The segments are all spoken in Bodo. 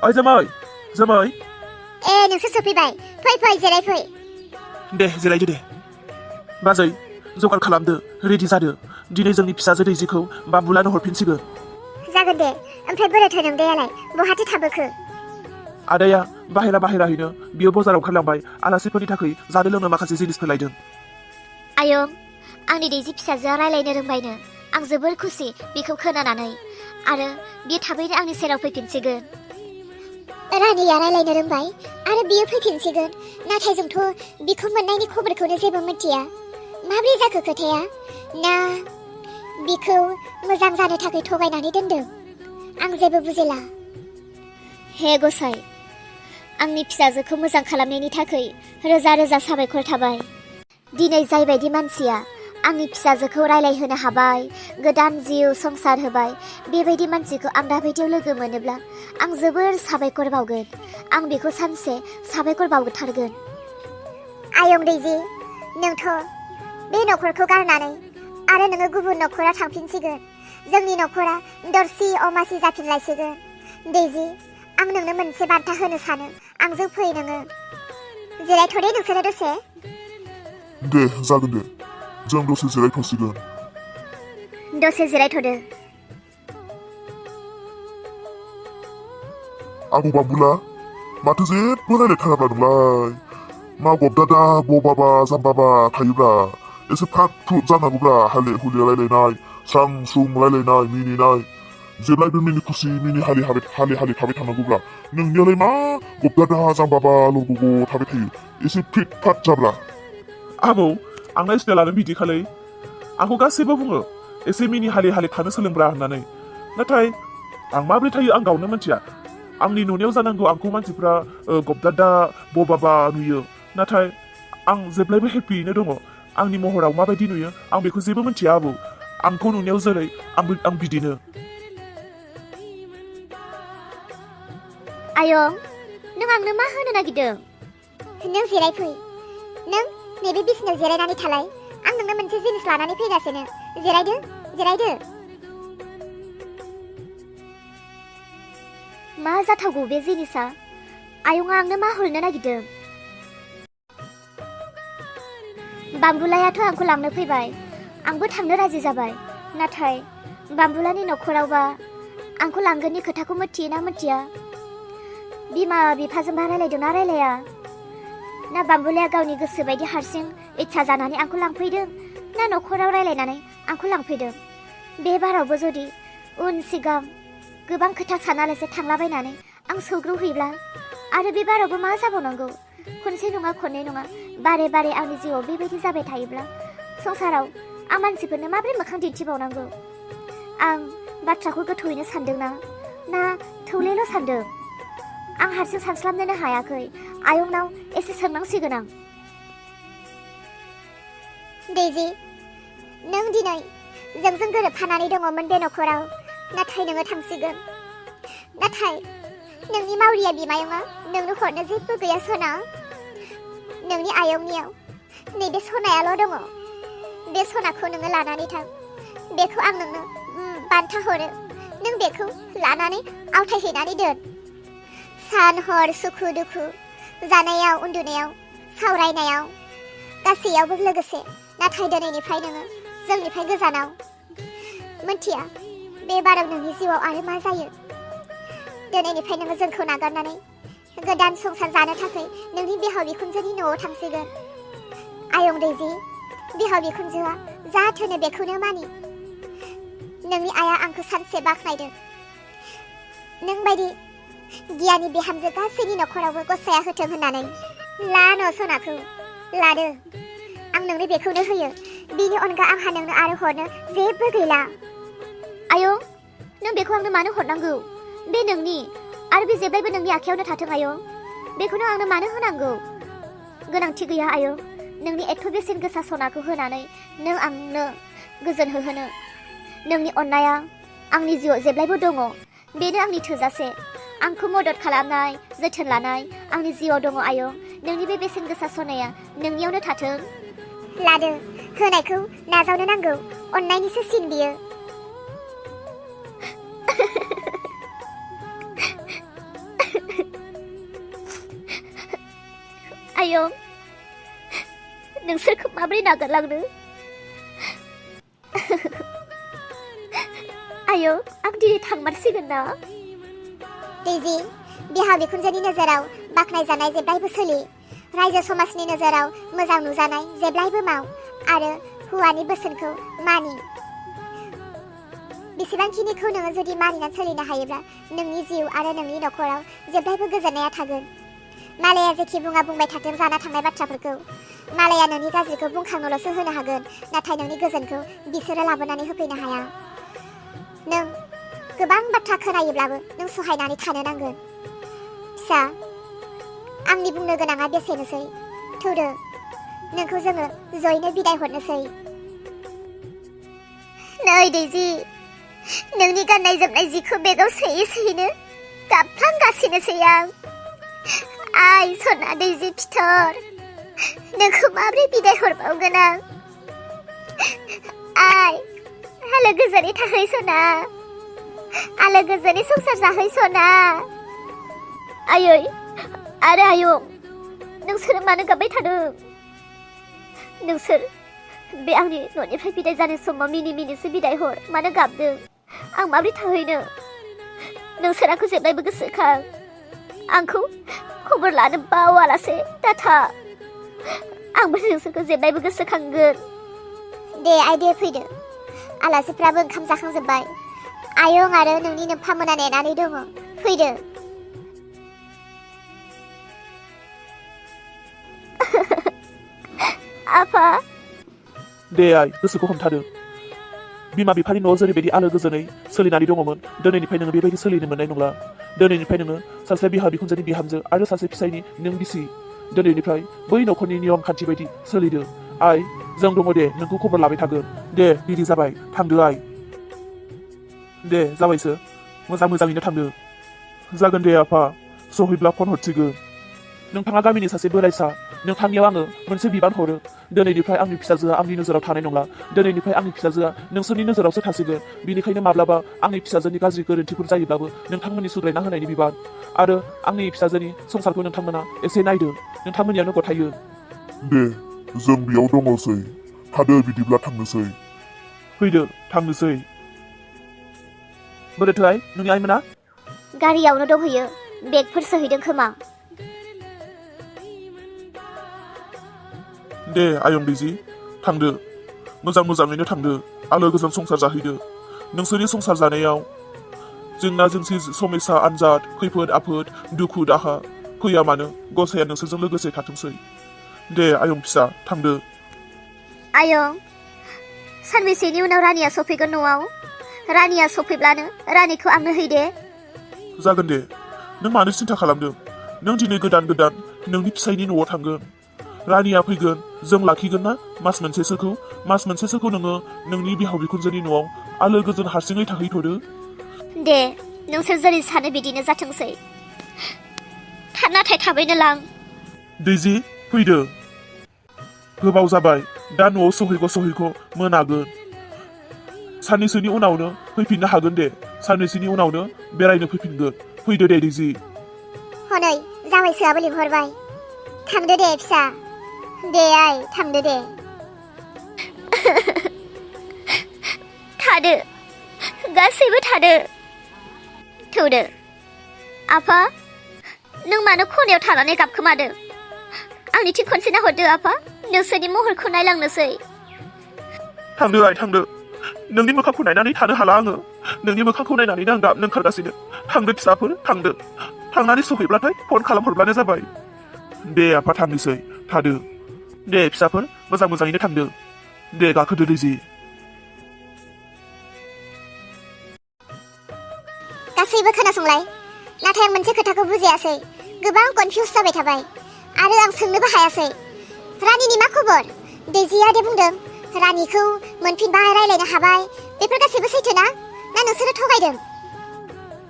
ओइ जोमै ए नोंसोर सफैबाय फै जिराय फै दे जिरायदो दे बाजै जगार खालामदो रेडि जादो दिनै जोंनि फिसाजो दैजिखौ बाबुलानो हरफिनसिगोन जागोन दे ओमफ्राय बोरैथो नोंदायालाय बहाथो थाबोखो आदाया बाहेराहैनो बियो बाजाराव ओंखारलांबाय आलासिफोरनि थाखाय जानो लोंनो माखासे जिनिसफोर लायदों आयं आंनि दैजि फिसाजोआ रायलायनो रोंबायनो आं जोबोर खुसि बेखौ खोनानानै आरो बियो थाबैनो आंनि सेराव फैफिनसिगोन रानिया रायलायनो रोंबाय आरो बियो फैफिनसिगोन नाथाय जोंथ' बिखौ मोननायनि खबरखौनो जेबो मिथिया माब्रै जाखो खोथाया ना बिखौ मोजां जानो थाखाय थगायनानै दोनदों आं जेबो बुजिला हे गसाइ आंनि फिसाजोखौ मोजां खालामनायनि थाखाय रोजा रोजा साबायखर थाबाय दिनै जायबायदि मानसिया आंनि फिसाजोखौ रायलायहोनो हाबाय गोदान जिउ संसार होबाय बेबायदि मानसिखौ आं दाबायदियाव लोगो मोनोब्ला आं जोबोर साबायखर बावगोन आं बेखौ सानसे साबायखर बावथारगोन आयं दैजि नोंथ' बे नखरखौ गारनानै आरो नोङो गुबुन नखराव थांफिनसिगोन जोंनि नखरा दरसि अमासि जाफिनलायसिगोन दैजि आं नोंनो मोनसे बान्था होनो सानो आंजों फै नोङो जिरायथ' दे नोंसोरो दसे दे जागोन दे जों दसे जिरायथ'सिगोन दसे जिरायथ'दो आबौ बाबुला माथो जेबो रायलायथाराब्ला नोंलाय मा गबदादा बबाबा जाम्बाबा थायोब्रा एसे फ्रात फ्रुट जानांगौब्रा हाले हुले रायलायनाय स्रां स्रुं रायलायनाय मिनिनाय जेब्लायबो मिनि खुसि मिनि हाले थाबाय थानांगौब्रा नोंनियालाय मा गबदादा जाम्बाबा ल'ग'ग' थाबाय थायो एसे फ्रिट फ्राट जाब्रा आबौ आंना स्टाइलानो बिदिखालै आंखौ गासैबो बुङो एसे मिनि हाले थानो सोलोंब्रा होननानै नाथाय आं माबोरै थायो आं गावनो मिथिया आंनि नुनायाव जानांगौ आंखौ मानसिफ्रा गबदादा बबाबा नुयो नाथाय आं जेब्लायबो हेपियैनो दङ आंनि महराव माबायदि नुयो आं बेखौ जेबो मिथिया आबौ आंखौ नुनायाव जेरै आं बिदिनो आयं नों आंनो मा होनो नागिरदों नों जिरायफै नों नैबे बिसिनायाव जिरायनानै थालाय आं नोंनो मोनसे जिनिस लानानै फैगासिनो जिरायदो मा जाथावगौ बे जिनिसा आयंआ आंनो मा हरनो नागिरदों बाम्बुलायाथ' आंखौ लांनो फैबाय आंबो थांनो राजि जाबाय नाथाय बाम्बुलानि नखरावबा आंखौ लांगोननि खोथाखौ मिथियोना मिथिया बिमा बिफाजोंबा रायलायदोंना रायलाया ना बाम्बुलाया गावनि गोसो बायदि हारसिं इच्छा जानानै आंखौ लांफैदों ना नखराव रायलायनानै आंखौ लांफैदों बे बारावबो जुदि उन सिगां गोबां खोथा सानालासे थांलाबायनानै आं सौग्रावहैब्ला आरो बे बारावबो मा जाबावनांगौ खनसे नङा खननै नङा बारे आंनि जिउआव बेबायदि जाबाय थायोब्ला संसाराव आं मानसिफोरनो माबोरै मोखां दिन्थिबावनांगौ आं बाथ्राखौ गोथौयैनो सानदोंना ना थौलेल' सानदों आं हारसिं सानस्लाबनोनो हायाखै आयंनाव एसे सोंनांसिगोन आं दैजि नों दिनै जोंजों गोरोबफानानै दङमोन बे नखराव नाथाय नोङो थांसिगोन नाथाय नोंनि मावरिया बिमायंआ नोंनो हरनो जेबो गैया सना नोंनि आयंनियाव नैबे सनायाल' दङ बे सनाखौ नोङो लानानै थां बेखौ आं नोंनो बान्था हरो नों बेखौ लानानै आवथायहैनानै दोन सान हर सुखु दुखु जानायाव उन्दुनायाव सावरायनायाव गासैयावबो लोगोसे नाथाय दिनैनिफ्राय नोङो जोंनिफ्राय गोजानाव मिथिया बे बाराव नोंनि जिउआव आरो मा जायो दिनैनिफ्राय नोङो जोंखौ नागारनानै गोदान संसार जानो थाखाय नोंनि बिहाव बिखुनजोनि न'आव थांसिगोन आयं दैजि बिहाव बिखुनजोआ जा थोनो बेखौनो मानि नोंनि आइया आंखौ सानसे बाख्नायदों नों बायदि गियानि बिहामजो गासैनि नखरावबो गसाया होथों होननानै ला न' सनाखौ लादो आं नोंनो बेखौनो होयो बिनि अनगा आंहा नोंनो आरो हरनो जेबो गैला आयं नों बेखौ आंनो मानो हरनांगौ बे नोंनि आरो बे जेब्लायबो नोंनि आखायावनो थाथों आयं बेखौनो आंनो मानो होनांगौ गोनांथि गैया आयं नोंनि एथ' बेसेन गोसा सनाखौ होनानै नों आंनो गोजोन होहोनो नोंनि अननाया आंनि जिउआव जेब्लायबो दङ बेनो आंनि थोजासे आंखौ मदद खालामनाय जोथोन लानाय आंनि जिउआव दङ आयं नोंनि बे बेसेन गोसा सनाया नोंनियावनो थाथों लादो होनायखौ नाजावनो नांगौ अननायनिसो सिन बियो आयं नोंसोरखौ माबोरै नागारलांनो आयं आं दिनै थांमारसिगोन ना दैजि बिहाव बिखुनजोनि नोजोराव बाख्नायजानाय जेब्लायबो सोलि रायजो समाजनि नोजोराव मोजां नुजानाय जेब्लायबो माव आरो हौवानि बोसोनखौ मानि बेसेबांखिनिखौ नोङो जुदि मानिनानै सोलिनो हायोब्ला नोंनि जिउ आरो नोंनि नखराव जेब्लायबो गोजोननाया थागोन मालाया जेखि बुंबाय थाथों जाना थांनाय बाथ्राफोरखौ मालाया नोंनि गाज्रिखौ बुंखांनोल'सो होनो हागोन नाथाय नोंनि गोजोनखौ बिसोरो लाबोनानै होफैनो हाया नों गोबां बाथ्रा खोनायोब्लाबो नों सहायनानै थानो नांगोन फिसा आंनि बुंनो गोनाङा बेसेनोसै थौदो नोंखौ जोङो जयैनो बिदाय हरनोसै नै दैजि नोंनि गाननाय जोमनाय जिखौ बेगाव सोयैनो गाबफ्लांगासिनोसै आं आइ सना दैजि फिथर नोंखौ माबोरै बिदाय हरबावगोन आं आइ आलो गोजोनै थाहै सना आलो गोजोनै संसार जाहै सना आयै आरो आयं नोंसोरो मानो गाबबाय थादों नोंसोर बे आंनि न'निफ्राय बिदाय जानाय समाव मिनिसो बिदाय हर मानो गाबदों आं माबोरै थाहैनो नोंसोर आंखौ जेब्लायबो गोसोखां आंखौ खबर लानो बावालासे दाथा आंबो नोंसोरखौ जेब्लायबो गोसोखांगोन दे आइ दे फैदो आलासिफ्राबो ओंखाम जाखांजोब्बाय आयं आरो नोंनि नोम्फा मोना नेनानै दङ फैदो आफा दे आइ गोसोखौ हमथादो बिमा बिफानि न'आव जेरैबायदि आलो गोजोनै सोलिनानै दङमोन दिनैनिफ्राय नोङो बेबायदि सोलिनो मोननाय नंला दिनैनिफ्राय नोङो सासे बिहाव बिखुनजोनि बिहामजो आरो सासे फिसायनि नों बिसि दिनैनिफ्राय बै न'खरनि नियम खान्थि बायदि सोलिदो आइ जों दङ दे नोंखौ खबर लाबाय थागोन दे बिदि जाबाय थांदो आइ दे जाबायसो मोजाङैनो थांदो जागोन दे आफा सहैब्ला फन हरसिगोन नोंथाङा गामिनि सासे बोराइसा नोंथांनियाव आङो मोनसे बिबान हरो दिनैनिफ्राय आंनि फिसाजोआ आंनि नोजोराव थानाय नंला दिनैनिफ्राय आंनि फिसाजोआ नोंसोरनि नोजोरावसो थासिगोन बिनिखायनो माब्लाबा आंनि फिसाजोनि गाज्रि गोरोन्थिफोर जायोब्लाबो नोंथांमोननि सुद्रायना होनायनि बिबान आरो आंनि फिसाजोनि संसारखौ नोंथांमोना एसे नायदो नोंथांमोननियावनो गथायो दे जों बेयाव दङसै थादो बिदिब्ला थांनोसै फैदो थांनोसै बोरैथो आइ नोंनि आइमोना गारियावनो दंहैयो बेगफोर सोहैदों खोमा दे आयं दैजि थांदो मोजाङैनो थांदो आलो गोजोन संसार जाहैदो नोंसोरनि संसार जानायाव जेंना जेंसि समस्या आनजाद खैफोद आफोद दुखु दाहा फैया मानो गसाया नोंसोरजों लोगोसे थाथोंसै दे आयं फिसा थांदो आयं सानबेसेनि उनाव रानिया सफैगोन न'आव रानिया सफैब्लानो रानिखौ आंनो है दे जागोन दे नों मानो सिन्था खालामदों नों दिनै गोदान नोंनि फिसायनि न'आव थांगोन रानिया फैगोन जों लाखिगोन ना मास मोनसेसोखौ नोङो नोंनि बिहाव बिखुनजोनि न'आव आलो गोजोन हारसिङै थाहैथ'दो दे नोंसोर जेरै सानो बिदिनो जाथोंसै नाथाय थाबैनो लां दैजि फैदो गोबाव जाबाय दा न'आव सहैगौ मोनागोन साननैसोनि उनावनो फैफिननो हागोन दे साननैसोनि उनावनो बेरायनो फैफिनगोन फैदो दे दैजि हनै जामाइसोआबो लिंहरबाय थांदो दे फिसा दे आइ थांदो दे थादो गासैबो थादो थौदो आफा नों मानो खनायाव थानानै गाबखोमादो आंनिथिं खनसे नाहरदो आफा नोंसोरनि महरखौ नायलांनोसै थांदो आइ थांदो नोंनि मोखांखौ नायनानै थानो हाला आङो नोंनि मोखांखौ नायनानैनो आं गाबनो ओंखारगासिनो थांदो फिसाफोर थांदो थांनानै सहैब्लाथाय फन खालामहरब्लानो जाबाय दे आफा थांनोसै थादो दे फिसाफोर मोजाङैनो थांदो दे गाखोदो दैजि गासैबो खोनासंलाय नाथाय आं मोनसे खोथाखौ बुजियासै गोबां कनफिउज जाबाय थाबाय आरो आं सोंनोबो हायासै रानिनि मा खबर दैजिया दे बुंदों रानिखौ मोनफिनबाय रायलायनो हाबाय बेफोर गासैबो सैथो ना नोंसोरो थगायदों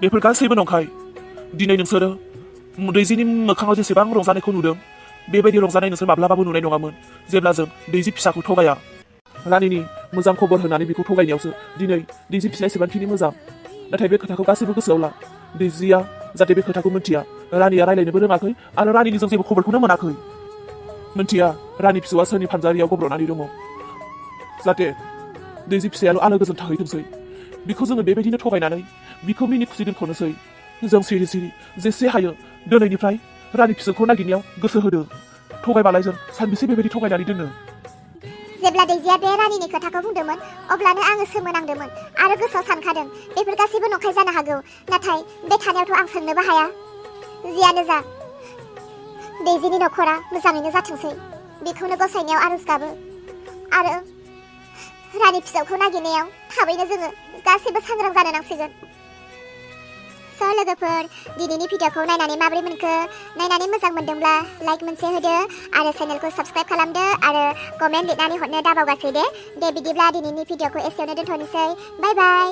बेफोर गासैबो नंखाय दिनै नोंसोरो दैजिनि मोखाङाव जेसेबां रंजानायखौ नुदों बेबायदि रंजानाय नोंसोर माब्लाबाबो नुनाय नङामोन जेब्ला जों दैजि फिसाखौ थगाया रानिनि मोजां खबर होनानै बेखौ थगायनायावसो दिनै दैजि फिसाया एसेबांखिनि मोजां नाथाय बे खोथाखौ गासैबो गोसोआव ला दैजिया जाहाथे बे खोथाखौ मिथिया रानिया रायलायनोबो रोङाखै आरो रानिनि जों जेबो खबरखौनो मोनाखै मोनथिया रानि फिसौआ सोरनि फानजारियाव गब्र'नानै दङ जाहाथे दैजि फिसायाल' आलो गोजोन थाहैथोंसै बिखौ जोङो बेबायदिनो थगायनानै बिखौ मिनि खुसि दोनथ'नोसै जों सिरि सिरि जेसे हायो दिनैनिफ्राय रानि फिसौखौ नागिरनायाव गोसो होदो थगायबालाय जों सानबेसे बेबायदि थगायनानै दोनो जेब्ला दैजिया बे रानिनि खोथाखौ बुंदोंमोन अब्लानो आङो सोमोनांदोंमोन आरो गोसोआव सानखादों बेफोर गासैबो नंखाय जानो हागौ नाथाय बे थानायावथ' आं सोंनोबो हाया जियानो जा दैजिनि नखरा मोजाङैनो जाथोंसै बेखौनो गसायनायाव आरज गाबो आरो रानि फिसौखौ नागिरनायाव थाबैनो जोङो गासैबो सांग्रां जानो नांसिगोन स' लोगोफोर दिनैनि भिडिअखौ नायनानै माबोरै मोनखो नायनानै मोजां मोनदोंब्ला लाइक मोनसे होदो आरो चेनेलखौ साबस्क्राइब खालामदो आरो कमेन्ट लिरनानै हरनो दाबावगासै दे बिदिब्ला दिनैनि भिडिअखौ एसेयावनो दोनथ'नोसै बाय बाय